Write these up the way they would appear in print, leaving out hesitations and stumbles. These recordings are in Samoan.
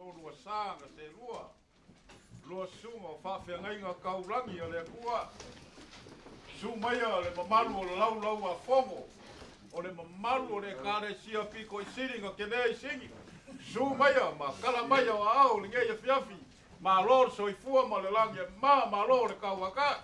Lua sa na selua, lua susuga o faafeagaiga taulagi a le Atua, susu maia le mamalu o le laulau a fono, o le mamalu o le Ekalesia pito i sili na tele i sini, susu maia ma tala maia o aao i lenei afiafi, malo le soifua ma le lagi e mama, malo le tauatai.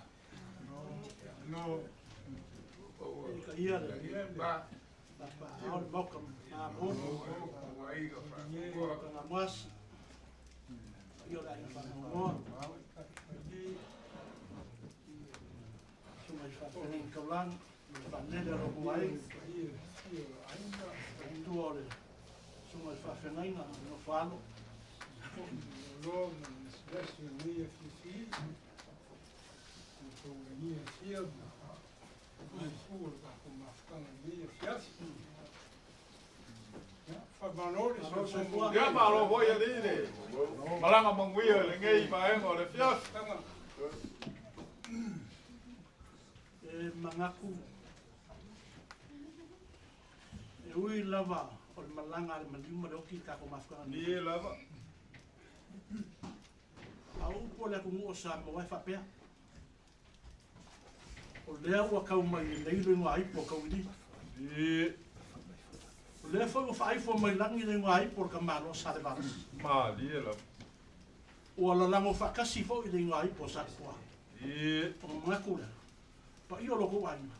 Ia malo foi alii le malaga manuia i lenei vaega o le afiafi. E manatu e ui lava o le malaga a le maliu ma le oti i le tatou mafutaga nei. Ie lava. A o upu a le atunuu o Samoa e faapea, O lea ua tau mai lelei le igoaipu a Tauiliga. Ie. O lea foi ua faaifo mai lagi le igoaipu o le tamaloa Salevalasi. Malie lava. Ua lalago faatasi foi le igoaipu a Satupua. Ie. Ona manatu lea, paia o lo outou aiga,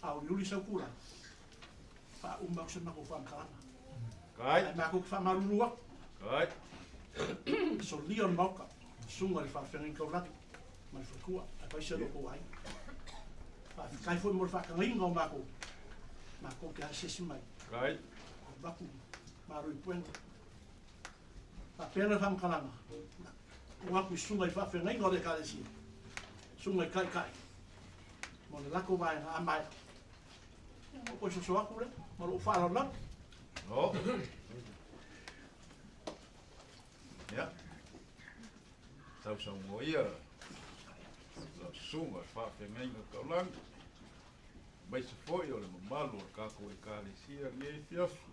a uliuli sau tulaga, faauma atu se matou faamatalaga. Kai. Ae matou te faamalulu atu. Kai. Solia o le Maota, susuga i le Faafeagaiga Taulagi ma le faletua, aemaise lo outou aiga. Faafetai foi mo le faatagaina o matou, matou te asiasi mai. Kai. Avatu malo i puega. Faapea le faamatalaga, tuu atu i susuga i faafeagaiga o le Ekalesia, susuga i taitai mo le latou vaega a maea. Ona ou toe soso atu lea ma lou faaaloalo lava. No. Ia. Sausaunoa ia lau susuga i le faafeagaiga taulagi, aemaise foi o le mamalu o le tatou Ekalesia i lenei afiafi.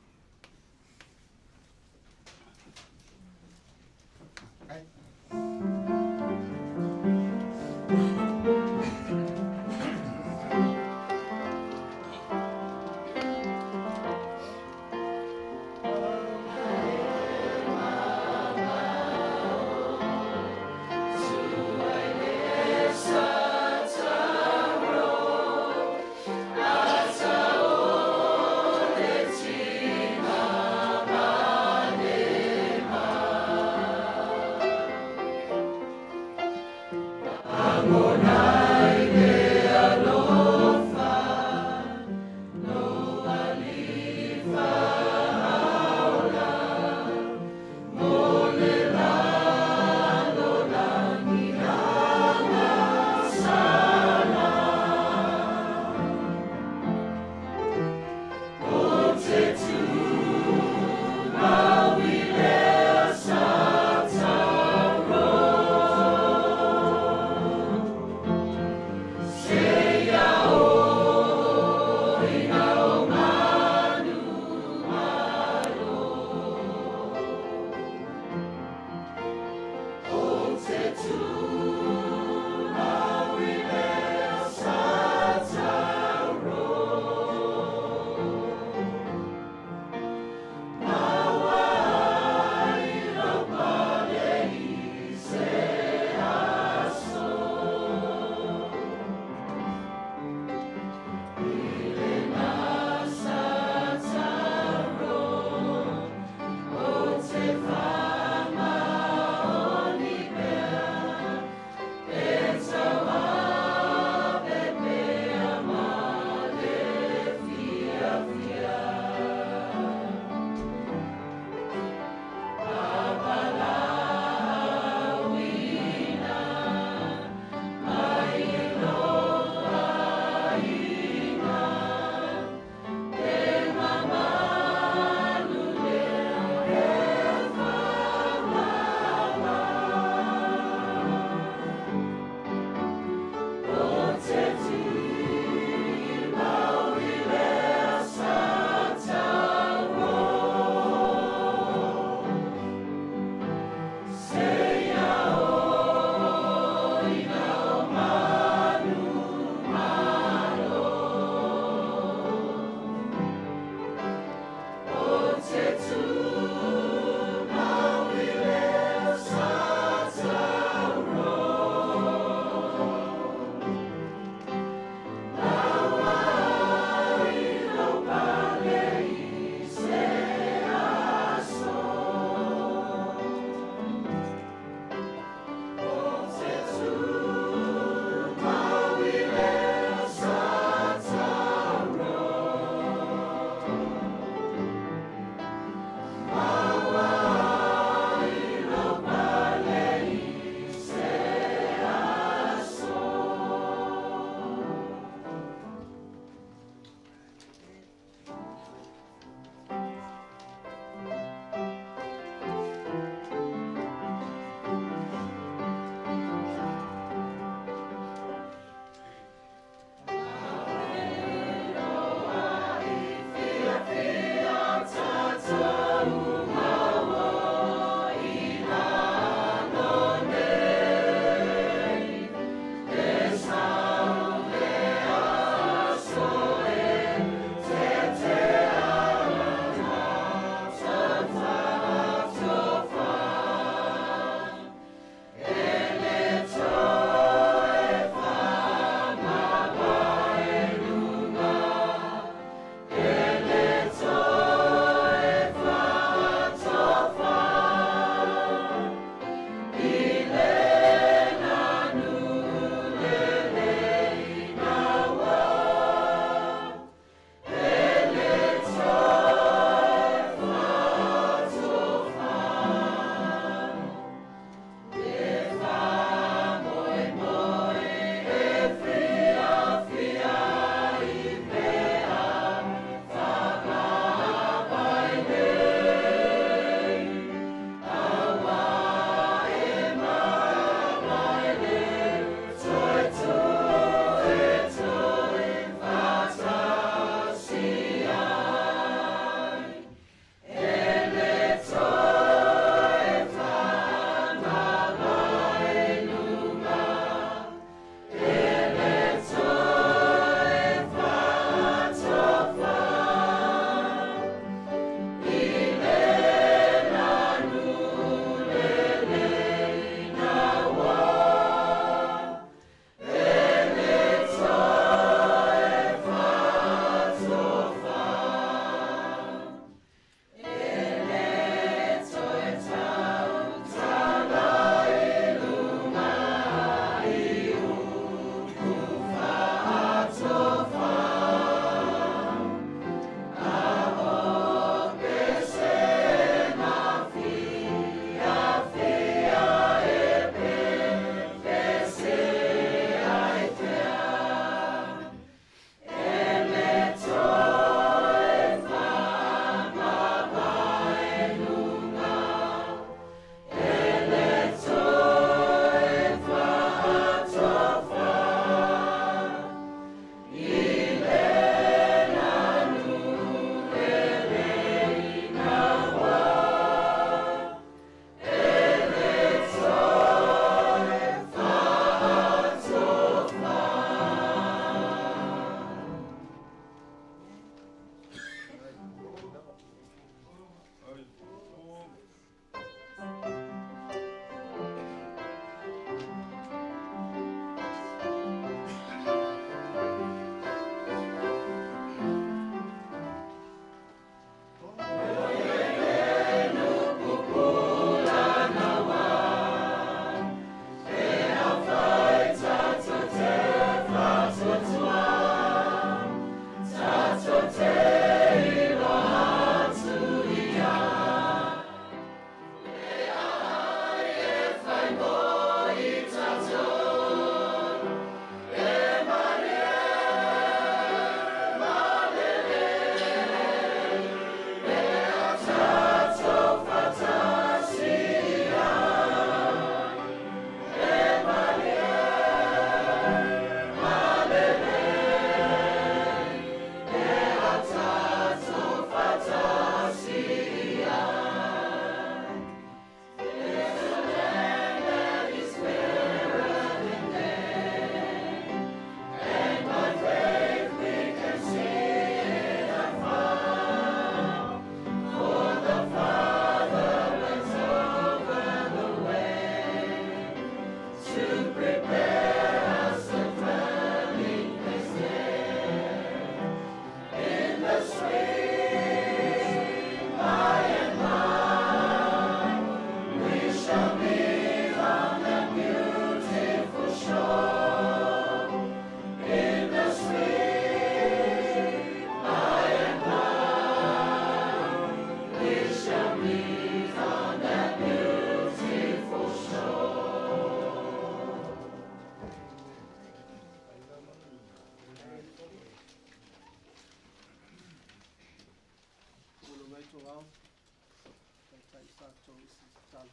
matou isi tala.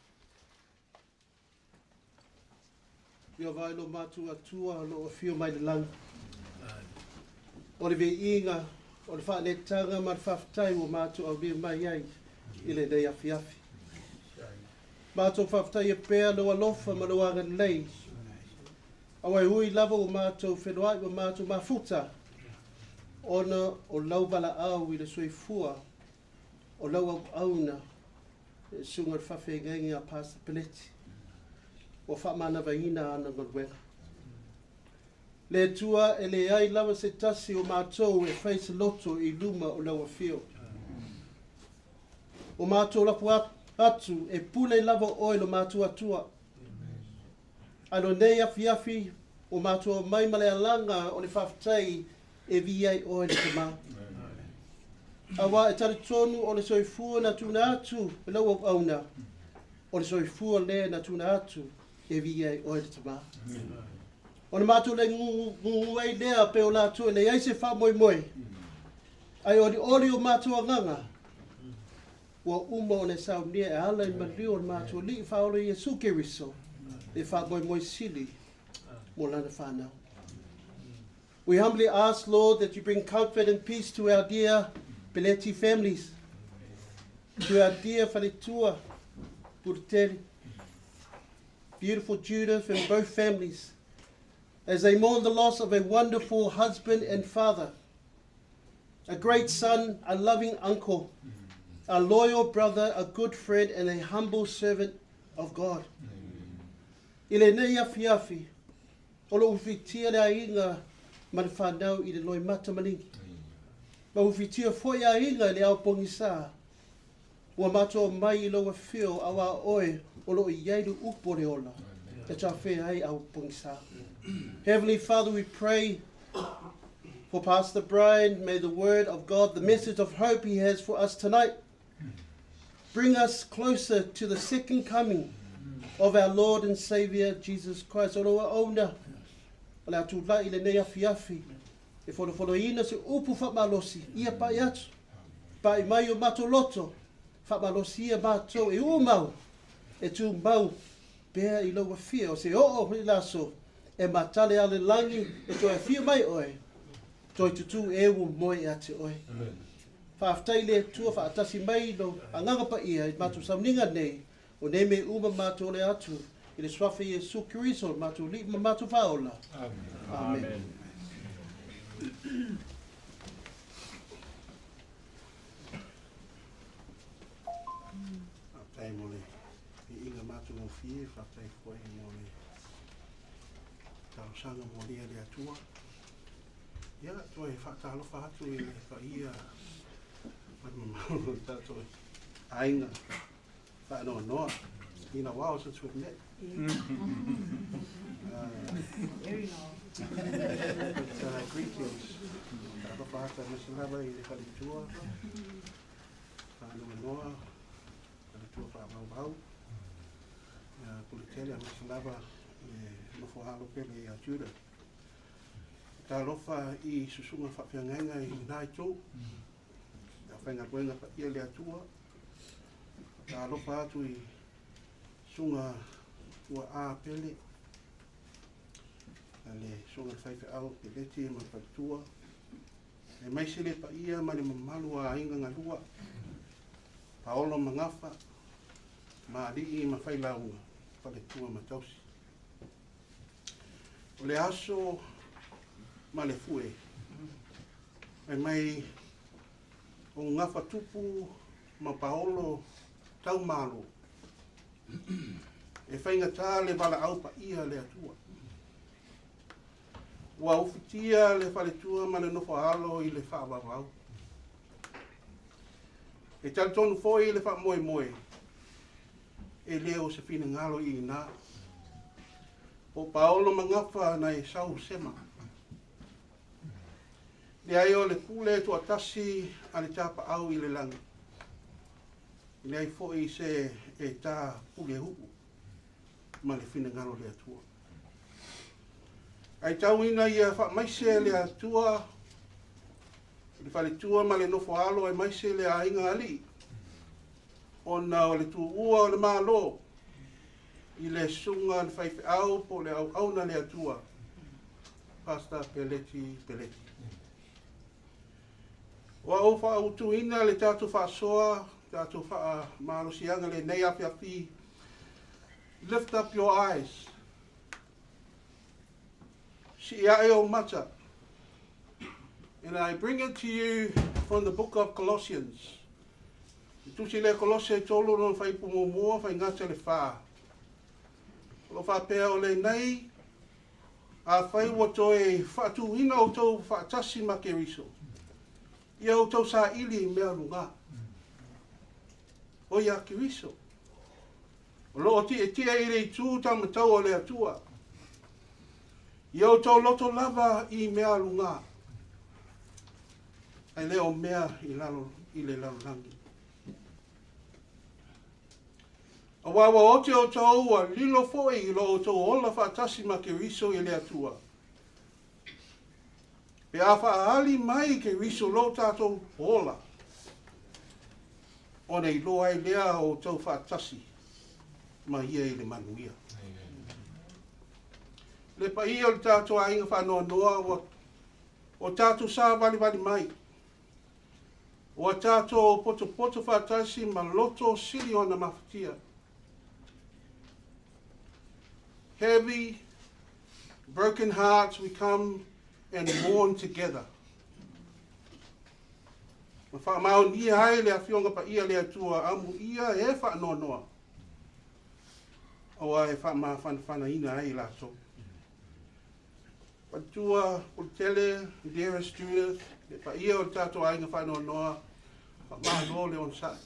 Ieova e lo matou Atua o lo o afio mai le lagi. O le viiga, o le faaletaga ma le faafetai ua matou aulia mai ai i lenei afiafi. Matou faafetaia pea lou alofa ma lou agalelei. Aua e ui lava ua matou feloai ua matou mafuta, ona o lau valaau i le soifua o lau auauna le susuga i le faafeagaiga a Pastor Peleti, ua faamanavaina ana galuega. Le Atua e leai lava se tasi o matou e fai se loto i luma o lau afio. O matou lafo atu e pule lava oe lo matou Atua. Ae lenei afiafi o matou aumai ma le alaga o le faafetai e viia ai oe le Tama. Aua e talitonu o le soifua na tuuina atu e lau auauna, o le soifua lea na tuuina atu e viia ai oe le Tama. Ona matou le gugu ai lea pe o latou e leai se faamoemoe, ae olioli o matou agaga, ua uma ona e saunia e ala i maliu o le matou Alii Faaola Iesu Keriso, le faamoemoe sili mo lana whānau. We humbly ask, Lord, that you bring comfort and peace to our dear Peleti families, to our dear Faletua, Puruteli, beautiful Judith and both families, as they mourn the loss of a wonderful husband and father, a great son, a loving uncle, a loyal brother, a good friend, and a humble servant of God. I lenei afiafi, o lo ufitia le aiga ma le whanau i le loimata maligi. Ma ufitia foi aiga i le ao pogisa. Ua matou mai i lou afio aua oe o lo o i ai le upu o le ola. E tafea ai ao pogisa. Heavenly Father, we pray for Pastor Brian. May the word of God, the message of hope he has for us tonight, bring us closer to the second coming of our Lord and Savior Jesus Christ. O lo auauna, o le atu lai i lenei afiafi, e folofoloina se upu faamalosi, ia pai atu, pai mai o matou loto, faamalosi ia matou e umau, e tumau pea i lau afio, o se oo i le aso, e matale a le lagi, e toe afio mai oe, toe tutū e ua moe ia te oe. Faafetai le Atua faatasi mai lo agaga paia i matou sauniga nei, o nei mea uma matou le atu i le suafa Iesu Keriso, le matou Alii ma matou Faaola. Amen. Amen. Faafetai mo le viiga matagofie, faafetai foi mo le talosaga molia i le Atua. Ia, toe faatalofa atu i le paia ma le mamalu o le tatou aiga faanoanoa. It's been a while since we've met. Very long. But greetings. Talofa atu aemaise lava i le faletua faanoanoa, faletua faavauvau, ia Puletele aemaise lava le nofo alo pele ia Judah. Talofa i susuga faafeagaiga i lena itu, le aufaigaluega paia le Atua. Talofa atu i susuga tuaa pele, le susuga i le faifeau Peleti ma le faletua, aemaise le paia ma le mamalu o aiga galua, Paolo ma Gafa, ma alii ma failauga, faletua ma tausi. O le aso ma le fue, mai mai o Gafa tupu ma Paolo taumalo, e faigata le valaau paia le Atua. Ua ufitia le faletua ma le nofo alo i le faavauvau. E talitonu foi le faamoemoe, e le o se finagalo i ina. Po Paolo ma Gafa na e sau sema. Le ai o le pule tuatasi a le tapaau i le lagi. E leai foi se e tā pule huu ma le finagalo le Atua. Ai tauina ia faamaise le Atua, le faletua ma le nofo alo aemaise le aiga alii. Ona o le tuua o le Malo i le susuga le faifeau po o le auauna le Atua, Pastor Peleti Peleti. Ua ou faautuina le tatou faasoa, tatou faamalosiaga lenei afiafi. Lift up your eyes. Sii ae ou mata. And I bring it to you from the book of Colossians. Le tusi lea Kolose e 3 lona fuaiupu muamua faigata le 4. O lo o faapea o lenei, Afai ua toe faatuina outou faatasi ma Keriso, ia outou saili i mea luga. O ia Keriso. O lo o tietie i le itu taumatau o le Atua. Ia outou loto lava i mea luga, ae le o mea i lalo i le lalolagi. Aua ua oti outou ua lilo foi i lo outou ola faatasi ma Keriso i le Atua. Pe a faaali mai Keriso lo tatou ola, ona iloa ai lea o outou faatasi ma ia i le manuia. Le paia o le tatou aiga faanoanoa ua o tatou savalivali mai. Ua tatou potopoto faatasi ma loto sili ona mafatia. Heavy, broken hearts, we come and mourn together. Ma faamaonia ai le afioga paia le Atua amu ia e faanoanoa. Aua e faamafanafanaina ai latou. Faletua Pulutele, dearest Judith, le paia o le tatou aiga faanoanoa, faamalo le onosai.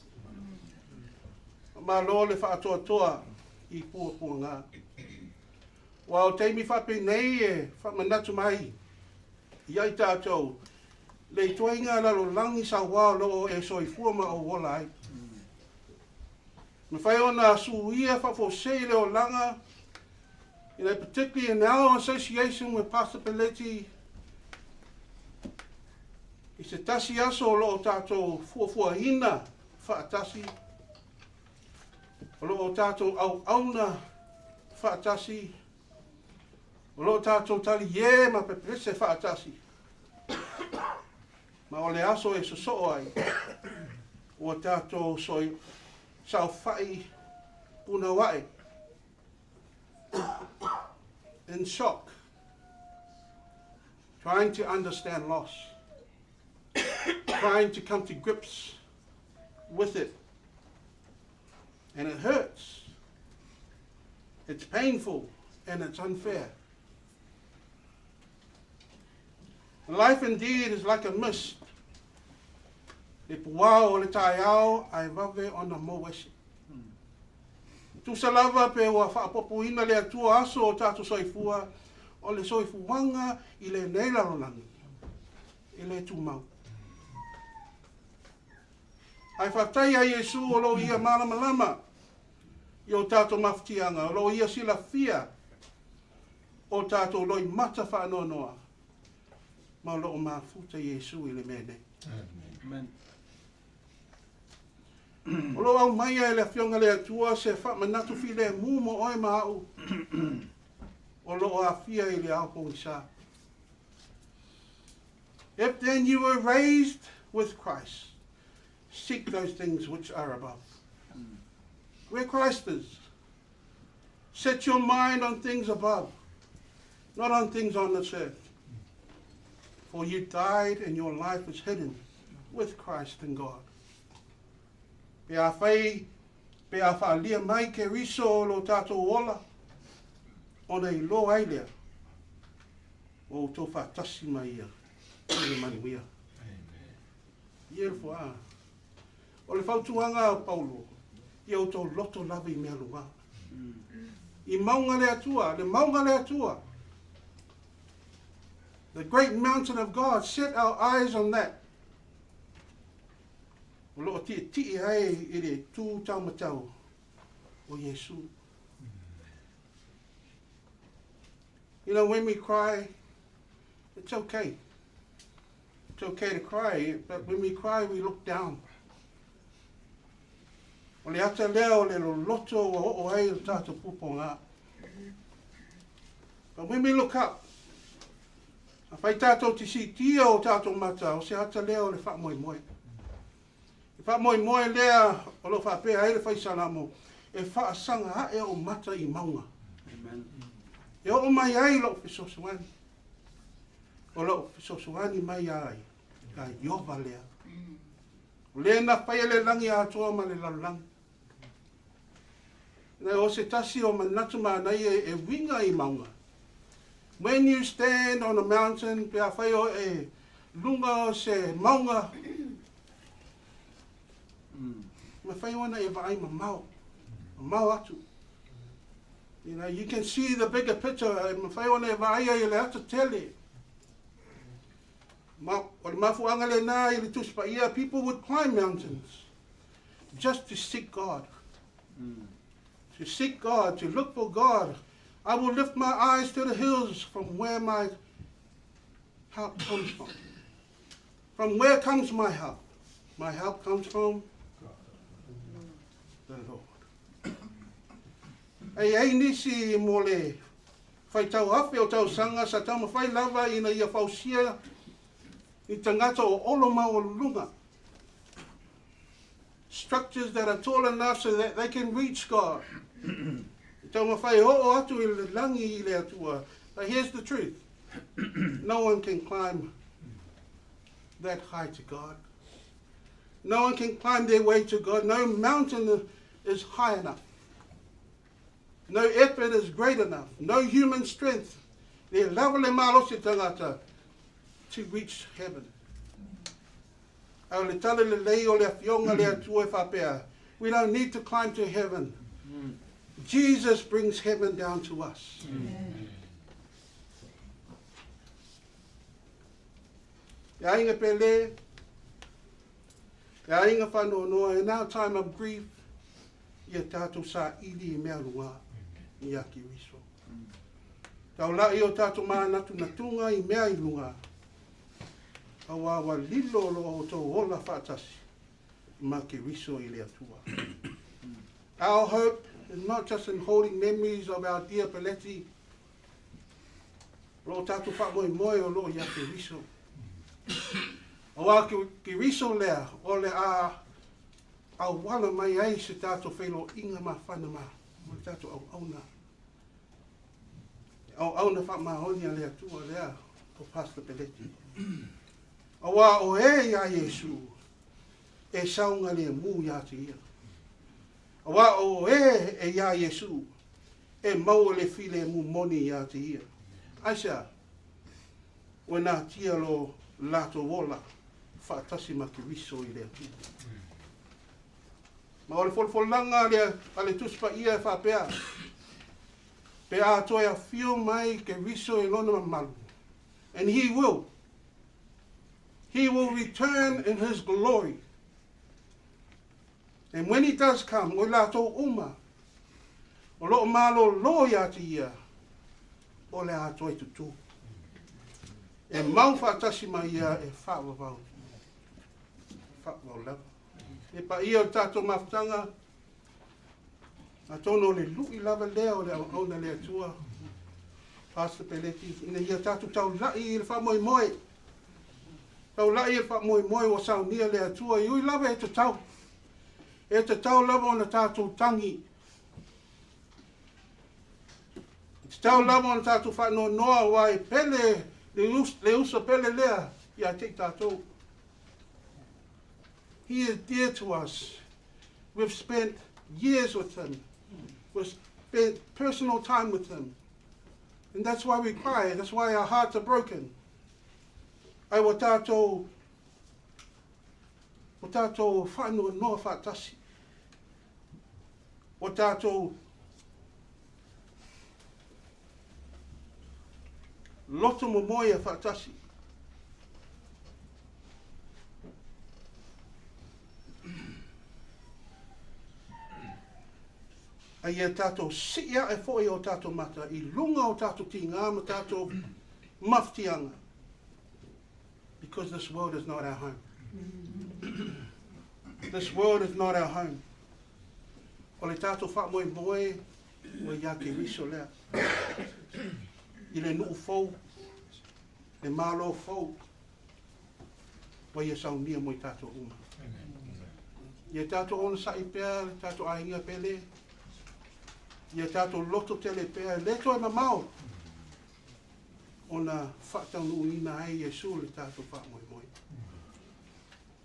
Faamalo le faatoatoa i puapuaga. Ua o taimi faapenei e faamanatu mai ia i tatou le ituaiga lalolagi sauā o lo o e soifua ma ou ola ai. Mafai ona suia faafuasei le olaga, particularly in our association with Pastor Peleti, i se tasi aso o lo o tatou fuafuaina faatasi, o lo o tatou auauna faatasi, o lo o tatou taliē ma pepese faatasi. Ma o le aso e sosoo ai, ua tatou saofai punouai in shock, trying to understand loss, trying to come to grips with it. And it hurts. It's painful and it's unfair. Life indeed is like a mist. Le puao o le taeao ae vave ona mou ese. Tusa lava pe ua faaopoopoina le Atua aso o tatou soifua, o le soifuaga i lenei lalolagi, e le tumau. Ae faafetai ia Iesu o lo o ia malamalama i o tatou mafatiaga, o lo o ia silafia o tatou loimata faanoanoa, ma o lo o mafuta Iesu i le mea nei. Amen. O lo o aumaia e le Afioga le Atua se faamanatu filemu mo oe ma au o lo o aafia i le ao pogisa. If then you were raised with Christ, seek those things which are above, where Christ is. Set your mind on things above, not on things on this earth. For you died and your life is hidden with Christ in God. Pe a fai, pe a faaalia mai Keriso o lo tatou ola, ona iloa ai lea, o outou faatasi ma ia i le manuia. Ia le foaa. O le fautuaga a Paulo, ia outou loto lava i mea luga. I mauga le Atua, le mauga le Atua. The great mountain of God, set our eyes on that. O lo o tietie ai i le itu taumatau o Iesu. When we cry, it's okay. It's okay to cry, but when we cry, we look down. O le ata lea o le loloto ua oo ai le tatou puapuaga. But when we look up, afai tatou te siitia o tatou mata, o se ata lea o le faamoemoe. E faamoemoe lea o lo o faapea ai le fai Salamo, e faasaga ae ou mata i mauga. E oo mai ai lou fesoasoani. O lou fesoasoani mai ai ia Ieova lea. O le na faia le lagi atoa ma le lalolagi. Na o se tasi o manatu manaia e uiga i mauga. When you stand on a mountain, pe afai oe e luga o se mauga, mafai ona e vaai mamao, mamao atu. You can see the bigger picture, e mafai ona e vaai ai i le ata tele. Ma, o le mafuaaga lena i le Tusi Paia, people would climb mountains just to seek God. To seek God, to look for God. I will lift my eyes to the hills from where my help comes from. From where comes my help? My help comes from the Lord. E ai nisi mo le faitau afe o tausaga sa taumafai lava ina ia fausia i tagata o olo maualuluga. Structures that are tall enough so that they can reach God. E taumafai oo atu i le lagi i le Atua. But here's the truth. No one can climb that high to God. No one can climb their way to God. No mountain is high enough. No effort is great enough. No human strength. Le lava le malosi tagata to reach heaven. A o le tala lelei o le afioga le Atua e faapea, we don't need to climb to heaven. Jesus brings heaven down to us. E aiga pele, e aiga faanoanoa, in our time of grief, ia tatou saili i mea luga ia Keriso. Taulai o tatou mānatunatuga i mea i luga, auā ua lilo lo outou ola faatasi ma Keriso i le Atua. Our hope is not just in holding memories of our dear Peleti, o lo o tatou faamoemoe o lo o ia Keriso. Auā Keriso lea o le a auala mai ai se tatou feiloaiga mafana ma le tatou auauna. Auauna faamaoni a le Atua lea o Pastor Peleti. Auā o e ia Iesu e saogalemu ia te ia. Auā o e e ia Iesu e maua le filemu moni ia te ia. Aisea, ua natia lo latou ola faatasi ma Keriso i le Atua. Ma o le folafolaga a le Tusi Paia e faapea, pe a toe afio mai Keriso i lona mamalu, and he will. He will return in his glory. And when he does come, o latou uma, o loo malōlō ia te ia, o le a toe tutū. E mau faatasi ma ia e faavavau. Faavavau lava. E paia o le tatou mafutaga, atonu o le lui lava lea o le auauna le Atua, Pastor Peleti, ina ia tatou taulai i le faamoemoe. Taulai i le faamoemoe ua saunia le Atua, e ui lava e tatau. E tatau lava ona tatou tagi. E tatau lava ona tatou faanoanoa auā e pele le uso pele lea ia te i tatou. He is dear to us. We've spent years with him. We've spent personal time with him. And that's why we cry. That's why our hearts are broken. Ai ua tatou faanoanoa faatasi. Ua tatou loto momoe faatasi. A ia tatou sii ae foi o tatou mata i luga o tatou tiga ma tatou mafatiaga. Because this world is not our home. This world is not our home. O le tatou faamoemoe ua ia Keriso lea. I le nuu fou, le Malo fou, ua ia saunia mo i tatou uma. Ia tatou onosai pea le tatou aiga pele. Ia tatou loto tele pea, e le toe mamao ona faataunuuina ai Iesu le tatou faamoemoe.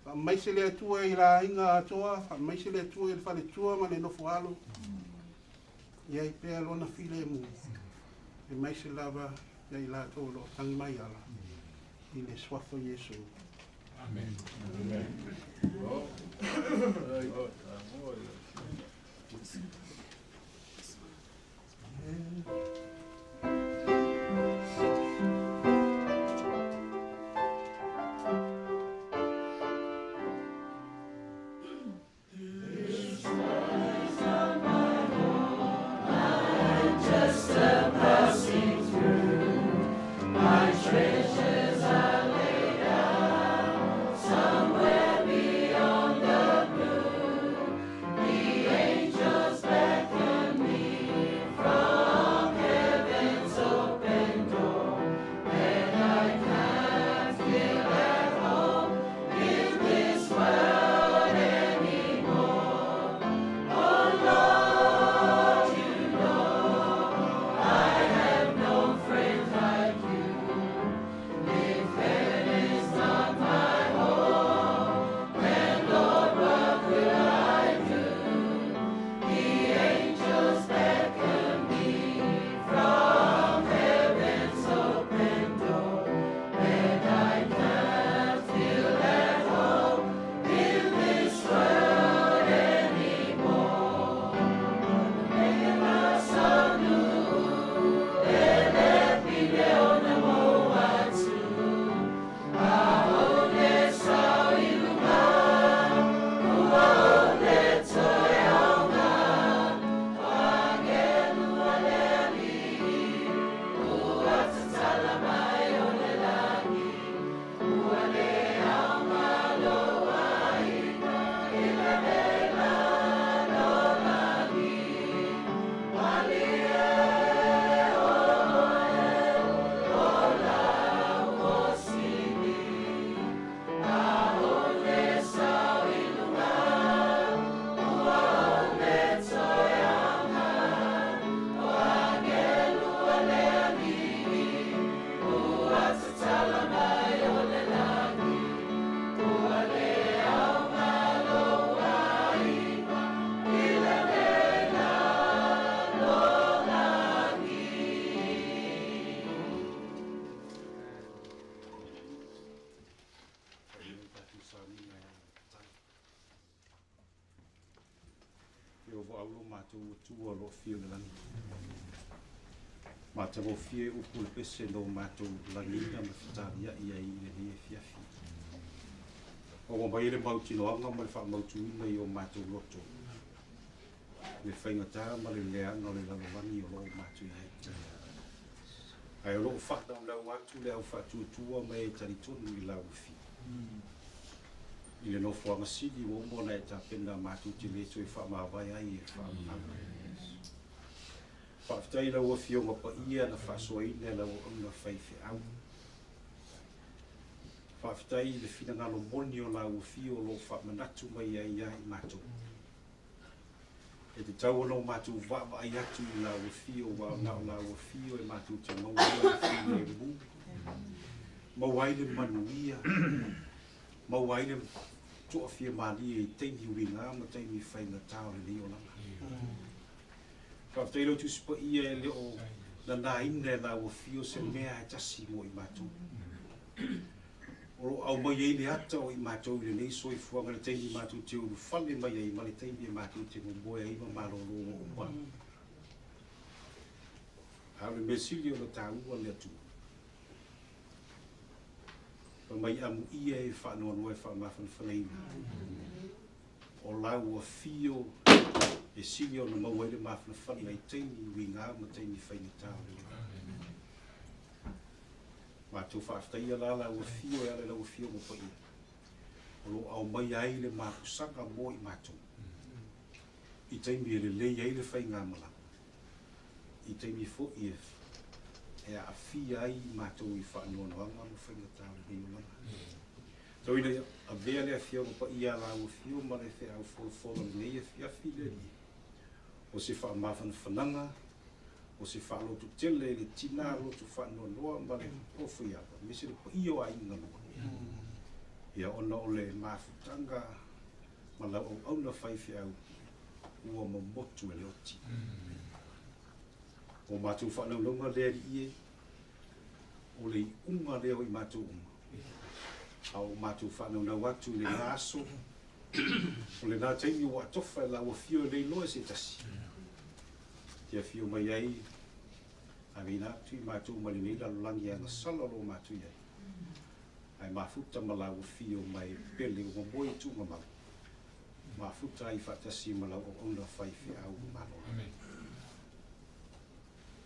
Faamaise le Atua i le aiga atoa, faamaise le Atua i le faletua ma le nofoalo. Ia i pea lona filemu, aemaise lava ia i latou o lo o tagi mai ala i le suafa o Iesu. Amen. Atua o lo o afio i le lagi. Matagofie upu le pese na o matou lagiina ma fetaliai ai i lenei afiafi. Maua mai ai le mautinoaga ma le faamautuina i o matou loto, le faigata ma le leaga o le lalolagi o lo o matou i ai. Ae o lo o faanaunau atu le au faatuatua ma e talitonu i lau Afio. I le nofoaga sili ua uma ona e tapena matou te le toe faamavae ai e le faamalalo. Faafetai i lau Afioga paia na faasoaina e lau auauna faifeau. Faafetai i le finagalo moni o lau Afio o lo o faamanatu mai ai ia i matou. E tatau ona o matou vaavaai atu i lau Afio, aua na o lau Afio e matou te maua ai le filemu, maua ai le manuia, maua ai le toafia malie i taimi uiga ma taimi faigata o lenei olaga. Faafetai lau Tusi Paia e le o nanaina e lau Afio se mea e tasi mo i matou. O lo o aumai ai le ata o i matou i lenei soifuaga i le taimi matou te ulufale mai ai ma le taimi e matou te momoe ai ma malolo ua uma. A o le mea sili ona taua le Atua. Fai mai amuia e faanoanoa e faamafanafanaina. O lau afio e sili ona maua ai le mafanafana i taimi uiga ma taimi faigata o le olaga. Matou faafetaia la lau afio e ala i lau Afioga Paia, o lo o aumaia ai le mapusaga mo i matou. I taimi e lelei ai le faigamalaga, i taimi foi e e aafia ai i matou i faanoanoaga ma faigata o lenei olaga. Tau ina ia avea le Afioga Paia a lau Afio ma le feau folafola o lenei afiafi le Alii, o se faamafanafanaga, o se faaloto tele i le tina loto faanoanoa ma le ofoiava, aemaise le paia o aiga galue. Ia ona o le mafutaga ma lau auauna faifeau ua momotu e le oti. O matou faanaunauga lea Alii e, o le iuga lea o i matou uma. A o matou faanaunau atu i lena aso, o lena taimi ua atofa e lau afio e le iloa e se tasi. Te afio mai ai, aveina atu i matou mai lenei lalolagi agasala o lo o matou i ai. Ae mafuta ma lau afio mai pele ua moe i tuugamau. Mafuta ai faatasi ma lau auauna faifeau malolo.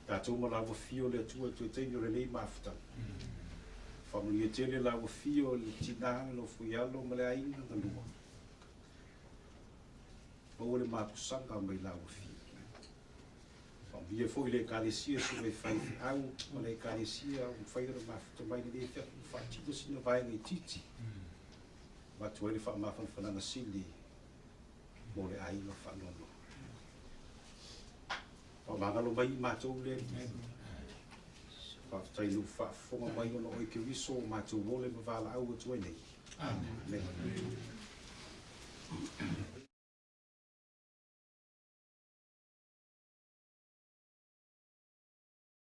Tatou ma lau afio le Atua i toe taimi o lenei mafutaga. Faamanuia tele lau afio i le tina, le nofoialo ma le aiga galua. Maua le mapusaga mai lau afio. Faamanuia foi le Ekalesia susuga i faifeau ma le Ekalesia ua mafai ona mafuta mai lenei afiafi ma faatino sina vaega itiiti. Avatu ai le faamafanafanaga sili mo le aiga faanoanoa. Faamagalo mai i matou le Alii. Faafetai i lou faafofoga mai ona oe Keriso o matou ole ma valaau atu ai nei. Amen. Amen.